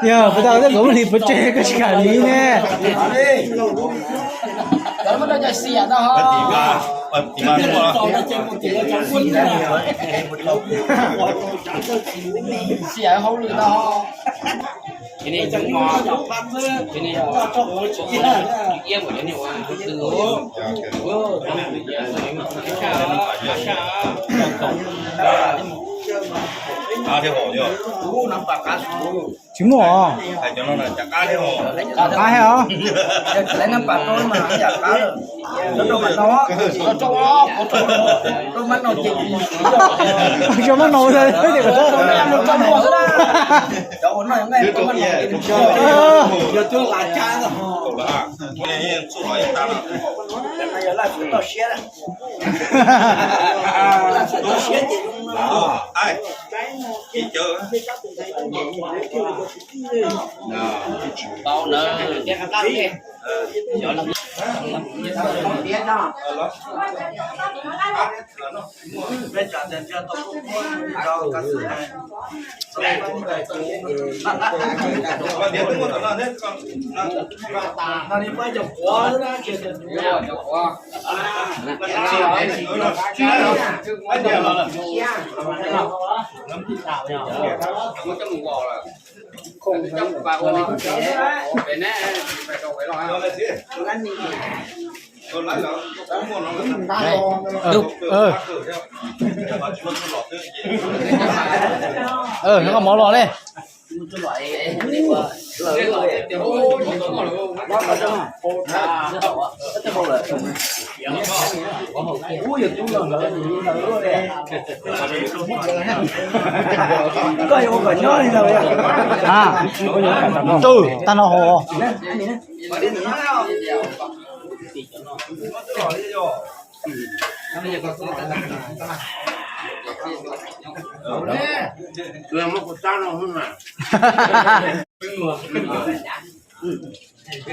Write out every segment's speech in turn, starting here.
Yog puas tau tej kuv mus hlis puas tseg koj tsis kam hlis ne. Xiam hauj lwm no. Tsis muaj os. Qab thiab os. Rau mab no, Koj mov los ne. Twb tag no hos.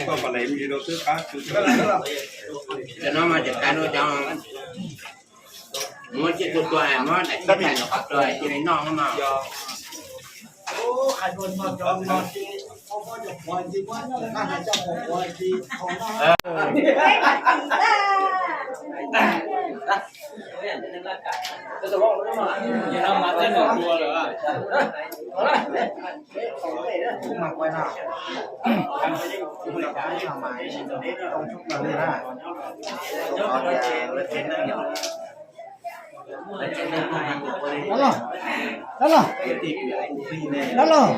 Cov no mas cov kab no cov muab cij tuag tuag, muab daim tib tais noj qhov tuag cia li noj no mas. Dab laug, dab laug, dab laug, dab laug.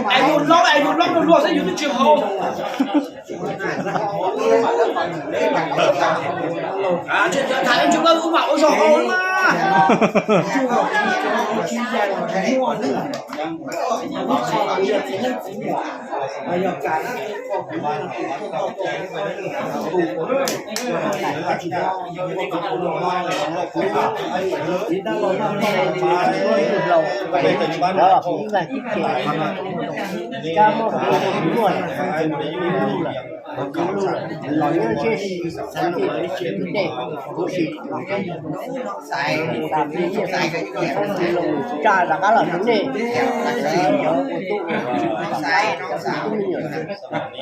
Es yus laub es yus laub luag luag xwb yus twb tsis haus. Tsis tham ib ntsis ua mas ua zog haus mas. Los nyob ntshe xav nug ib tse ib teg, kuv sim tas plig nyiaj, tsa rov qab los rau nej, tsis yog ua tub, tub me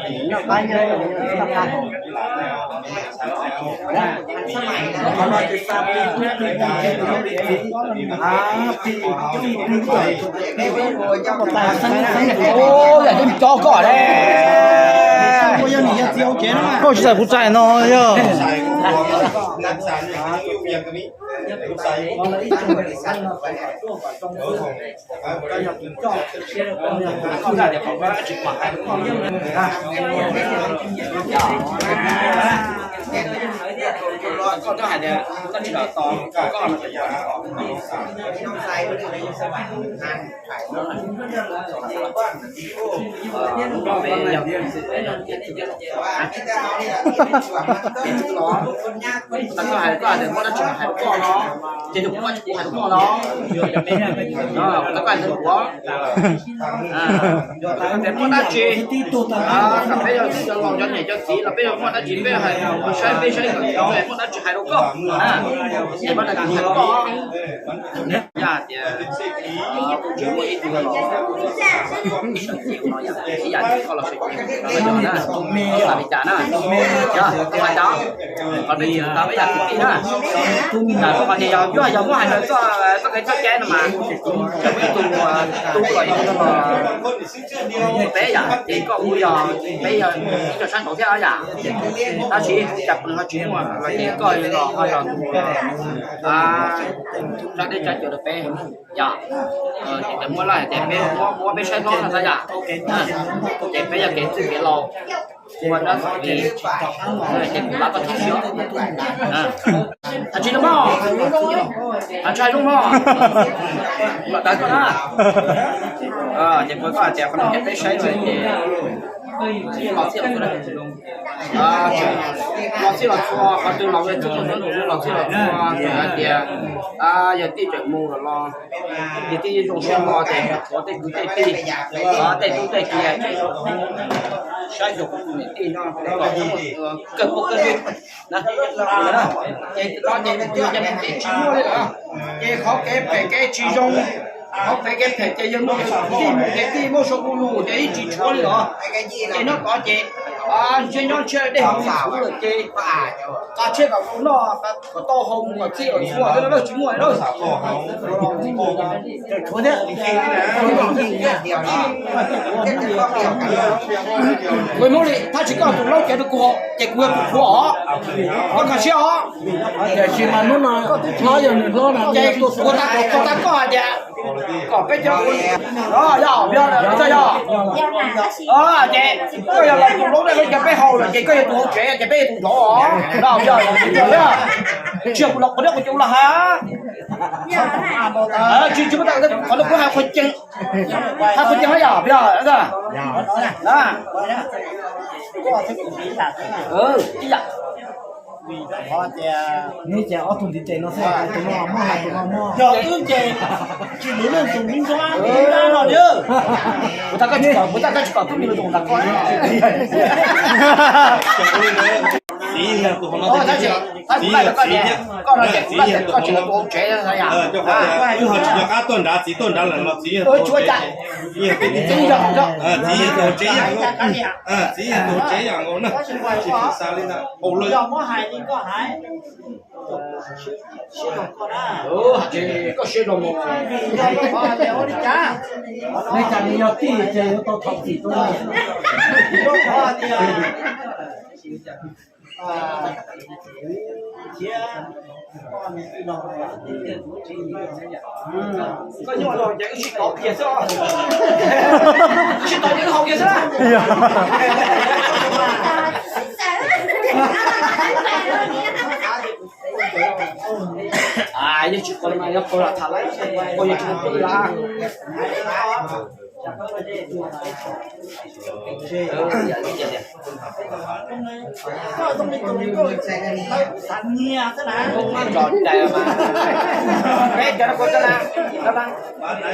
nyuam, noj qab nyob zoo, noj qab haus. Yam cov cov koj ne, koj tsis txais kuv txais no yog. Koj hais, koj hais tias muaj dab tsi hais rau koj no, ces yog kuv muaj dab tsi kuv hais rau koj no. Koj hais rau kuv, tias muaj dab tsi, peb yog cov laus cov niam cov txiv los peb yog muaj dab tsi peb hais, saib peb saib muaj dab tsi hais rau koj, ces muaj dab tsi hais rau koj. Yog tias tsis muaj ib tug los, ib yam li koj los sawv cev no yog na, yog li cas na, yog tau hais cas, qhov peb tsis tau peb yam kwv tij na. Qhov tias yog, yog muab hais rau txoj, txoj kev txoj cai no mas, yog muaj ib tug tu los ib tug los peb yam ces koj kuj yog peb yog ib co sab nraud thiab yam. Tab sis cas pw ho tsis muaj los ces koj los ho yog tus sab teb sab chaw rau peb yom. Ces muab laj ces peb muab peb saib hlob no xav yam, ces peb yog kev txwj kev laus. Ua dab tsi ces kuv lam koj tib si os. Tsis zoo mog, tsis zoo mog, los tawv koj na. Ces kuv koj hais tias qhov no ces peb saib ces los txhij los txhua, los txhij los txhua, qhov twg los txhij los txhua, los txhij los txhua, hais tias yog tij tseem mus los los, yog tij zoo siab los ces qhuav tej kwv tej tij, tej tub tej ki, saib xyuas kuv tus niam tij no kawg pub kawg hlub na. Ces no ces tus niam tij tsis muaj li lawm, ces qhov kev phem kev tsis zoo, qhov phem kev phem ces yog muaj tij mus ces tij muab sau du lug ces ib tsis tshuav li lawm. Ces nyob tod ces ntshe nyob ntshe dej haus li txhuv lawm ces tsa tshiab kom kuv noj kom tau haus mus kom txhij kom txhua xwb na, tsis muaj li na. Kuv Hmoob li, tab sis koj tus laub cev rau kuv ces kuv yog tus qhuav os, koj kho siab os. Tiam sis mas hnub no hlob yog nws hlob no ces kuv tau koj hais tias kom peb cov, yog, yog, yog, ces koj yog los tus laub dej cov peb haus lawm ces koj yog tus hauv tsev ces peb yog tus nrov os, yog, yog, tsis yog kuv los qhuav deb qhuav cua los hais, tsis, tsis muaj qhov no kuv hais qhuav ceev, hais qhuav ceev na yog, yog, ib yam. Neb ces ob tug ntiv tes no xwb, tus no muaj, tus no muaj. Yog wb ces tsis muaj leej twg nyob nrab no li. Kuv tag koj tsis kom, kuv tag koj tsis kom tus me no tus ntag koj. Txiv yog tus hauv no, txiv yog, txiv yog, txiv yog tus hauv no. Wb ho tsis nco qab tuaj nrad, txiv tuaj nrad lawm los txiv yog tus hauv tsev, txiv yog tus hauv tsev, txiv yog tus hauv tsev yam nkaus na, tsis tshua xav li ntawd. Yog muab hais li koj hais, koj siab zoo mus. Li cas nws yog tij ces yuav tau thov txim rau. Koj nyuaj los ces wb sib tov kiag xwb, sib tov ces wb haus kiag xwb. Yeej tsis qhov mas yog qhov lam tham lawm, qhov yeej tsis qhov twg lawm.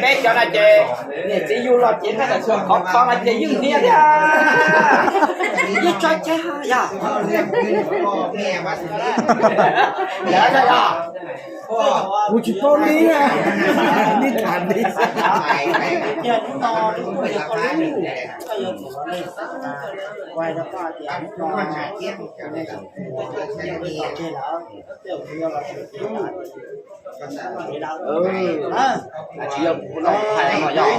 Peb cov no ces niam txiv yug los ces qhov kho no ces yeej hnia thiab, yeej tso tseg yog. Kuv tsis paub li, neb tham li. Tsis yog kuv no hais no yog.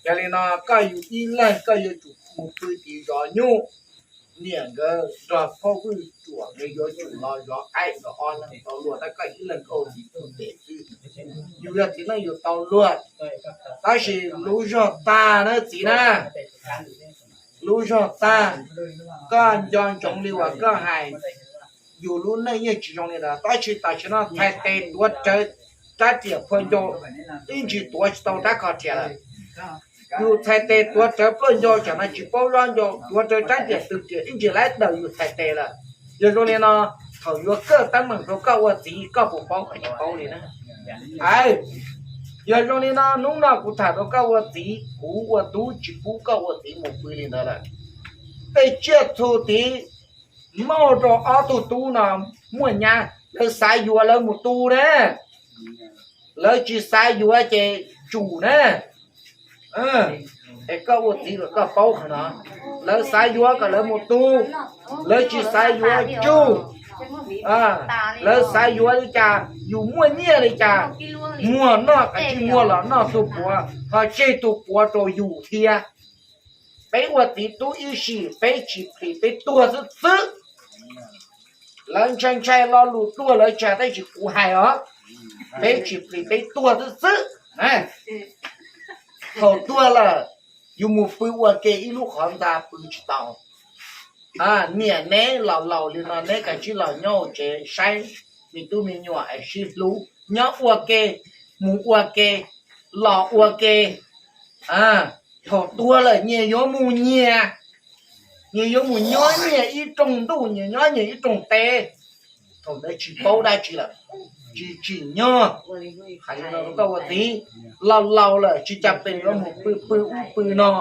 Yog li no koj yug ib leeg koj yuav tsum mus pw tim zos nyuj, niam nkawd nrog phauj Vwj Tsuam nkawd yuav tsum los zov qaib nkawd ob leeg tau luag, tab koj ib leeg koj ua txiv tuag tes xwb. Yus yog txiv neej yus tau luag, tab sis lub zog tag na txiv na, lub zog tag, koj nco ntsoov li uas koj hais, yus lub neej yeej tsis zoo li ntawd, tab sis tam sim no txhais tes tuav rawv rab riam phua ncau, ib ntsis tuav tsis tau rab kho riam lawm. Yus txhais tes tuav rawv plaj ncau tsam no tsis paub lob ncau, tuav rawv rab riam tw riam ib ntsis laib daws yus txhais tes lawm. Yog zoo li no, thaum yuav kaj teeb meem rau koj ua txiv koj puas paub? Koj tsis paub li na. Aw, yog zoo li no hnub no kuv tham rau koj ua txiv, kuv ua tub tsis pub koj ua txiv mus pw li ntawd lawm. Tej tsiaj txhu tid muaj rau ob tug tub no muaj nyab, lawv xav yuav lawv mus tu na, lawv tsis xav yuav ces tsum na. Es koj ua txiv kom koj paub qhov no, lawv xav yuav kom lawv mus tu, lawv tsis xav yuav tsum. Lawv xav yuav li cas, yus muaj nyiaj li cas, muag noj kav tsij muag los noj tus puav, ho tseg tus puav rau yus thiab. Peb ua txiv tub ib sim peb tsis plis peb tuag xwb xwb. Lawv ntshai ntshai lo lus tuag lawv tsis hais tab sis kuv hais os, peb tsis plis peb tuag xwb xwb. Thaum tuag lawm, yus mus pw ua ke ib lub qhov ntxa pw tsis tau. Niam neb los laus li no neb kav tsij los nyob hauv tsev saib me tub me nyuam es sib hlub, nyob ua ke, mus ua ke, los ua ke. Thaum tuag lawm nyias yuav mus nyias, nyias yuav mus nyob nyias ib rooj ntuj, nyias nyob nyias ib rooj teb. Thaum ntawd tsis paub dab tsi lawm, tsis tsim nyog. Hais li no rau koj ua txiv, laus laus lawm tsis cas pes yuav mus pw pw ub pw no.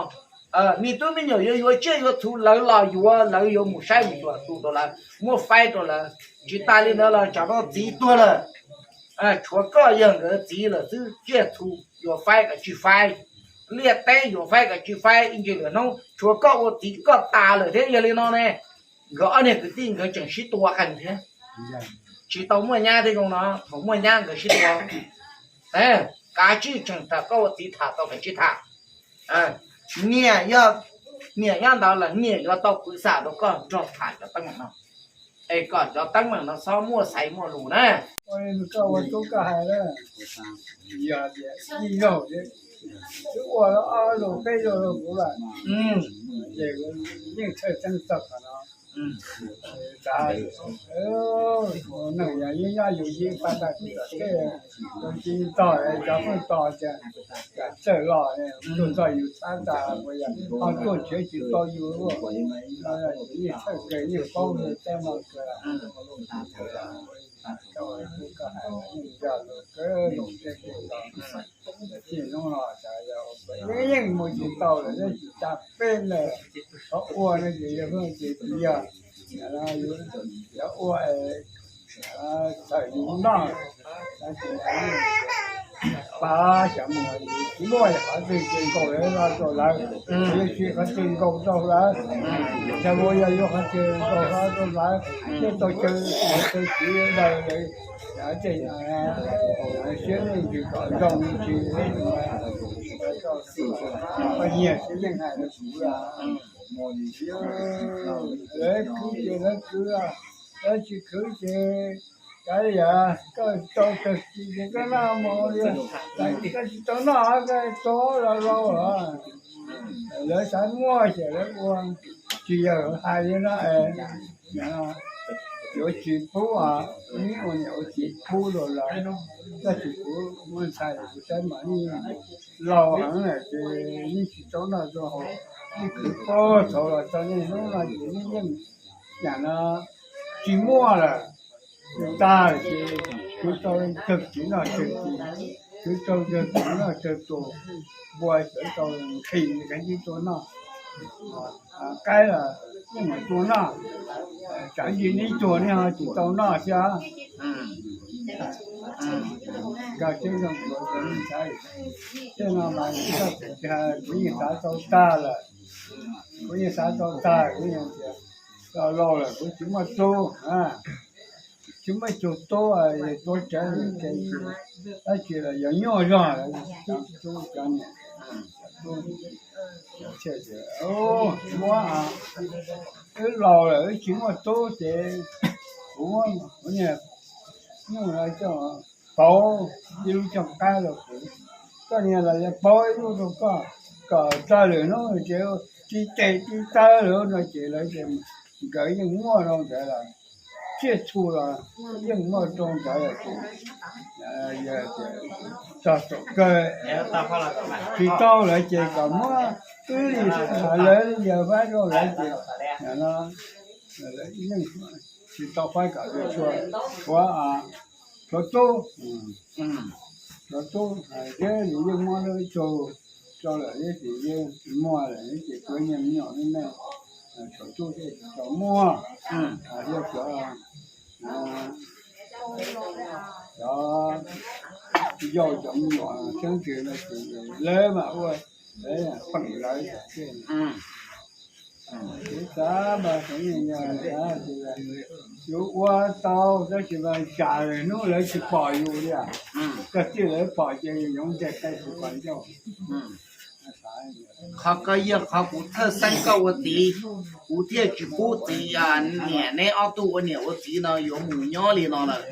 Me tub me nyuam yuav yuav tsiaj yuav txhu lawv los yuav, lawv yuav mus saib mus xyuas tu rau lawv, muab faib rau lawv. Tsis tas li ntawd los tsam no txiv tuag lawm, tshuav koj yog nkawd txiv lawm xwb, tsiaj txhu yuav faib kav tsij faib, liaj teb yuav faib kav tsij faib, ib ntsis lwm hnub tshuav koj ua txiv koj tas lawm thiab. Yog li no ne, nkawd ob niag kwv tij nkawd tseem sib tua qees thiab. Tsis tau muaj nyab thiab zoo no, thaum muaj nyab nkawd sib tua. Kav tsij tseem tham, koj ua txiv tham tau kav tsij tham. Niam yog, niam nyob ntawd los niam yuav tau pw xam rau koj nrog tham cov teeb meem no, es kom cov teeb meem no txhob muaj xaiv muaj lus na. Koj ua tub koj hais, yog tias ib zaug, twb ua ob zaug peb zaug rau kuv lawm, ces yeej txhawj xeeb txog qhov no. Neeg yog yeeb nyob yus yeeb pab tag kuv tom tej, yus tsis tos cov pheej tos tias txawj los tuaj txog yus txhab tas, ho tuaj nrhiav tsis tau yus, yeej txhawj kawg, yeej paub tej no kawg. Koj hais yeej yog lus kawg, lus tej tij hnub no yeej mus tsis tau lawm, tsis tas peb ntawm qhov ua no ces yog ces tsis yog, yog ua txawm yus noj, pab xyav mus tsis muaj qhov twg ces nkaus lawv rau lawv, yuav tsis qhov twg nkaus rau lawv, xyav mus yog yuav qhov twg nkaus rau lawv, thiaj tau caw txiv daws lawm. Ces siab leej twg kom zoo tsis, koj nyiag siab leej hais rau kuv, lawv khwv ces lawv khwv, lawv tsis khwv ces kav liam, koj tau tag kis ces koj noj mus li, koj tsis tau noj koj tuag los laus os. Lawv xav muaj ces lawv ua, tsis yog hais li no es yuav tsis pub, ua niam ua txiv pub rau lawv. Tab sis kuv muaj ntxhais kuv saib mas yeej laus heev lawm ces yeej tsis tau noj tau haus, yeej khwv pab txhua los txog niaj hnub no ces yeej, yeej, yam no tsis muaj lawm. Tag ces khwv tau tag kis noj tag kis, khwv tau tag tus noj tag tus, npua xyov tau nqhis kav tsij tua noj. Qaib los yeej mus tua noj, tsam ntsis neb tuag neb ho tsis tau noj thiab. Koj tseeb zoo kuv tus me ntxhais, tej no mas kuv yeej xav tau tag lawm, kuv yeej xav tau tag, kuv yeej tias laus lawm kuv tsis muaj tub, tsis muaj ib tug tub, tuav rawv ces tab sis los yog nyuaj zog lawm, cov tub cov niam, muab, wb laus lawm wb tsis muaj tub ces kuv, kuv niag nyuj los coj pauv ib lub cooj qaib rau kuv, koj niag los yog pauv ib lub rau koj, kom txog lwm hnub ces tsis tes tsis taw lawm no ces lawv, nkawd yeej muaj rau ntawd lawm, tsiaj txhu los yeej muaj rau ntawd lawm ces, yog txog thaum kawg tsis tau lawm ces kom muab wb li lawv li yawg faib rau lawv ces, no yeej tsis tau faib kom tshuav, tshuav, tshuav tub, tshuav tub, thiab nws yeej muab lub tug rau lawm thiab ces yeej muaj lawm thiab ces kuv niag me nyuam me me, tshuav tub thiaj tsis tau muaj, thiab tshuav cov yau cov me nyuam xeeb ntxwv no ces lawv mas ua, lawv peem lawv xwb. Kuv xav mas kuv yeej yog xav tias Yus ua tau tab sis mas tsam hnub lawv tsis pom yus li, kawg tij lawv pom ces yus yuav ntes qe tus pas ncauj. Qhov koj yog qhov kuv thawj xeeb koj ua txiv, kuv thiaj tsis pub txiv, niam neb ob tug ua niam ua txiv no yuav mus nyob li no lawm.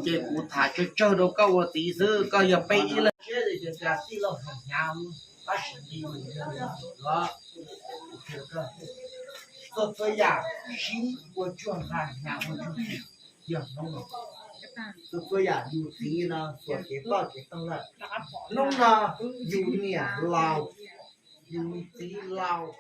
Ces kuv tham tsawg tsawg rau koj ua txiv xwb, koj yog peb ib leeg siab ces cas tij laug hnyav hnyav tab sis txiv los txhua txhua yam sib ua tsuag nqa hnyav ua tsuag, yog hnub no txhua txhua yam yus txiv no xuas kev ploj kev toog lawm. Hnub no yus niam laus, yus txiv laus,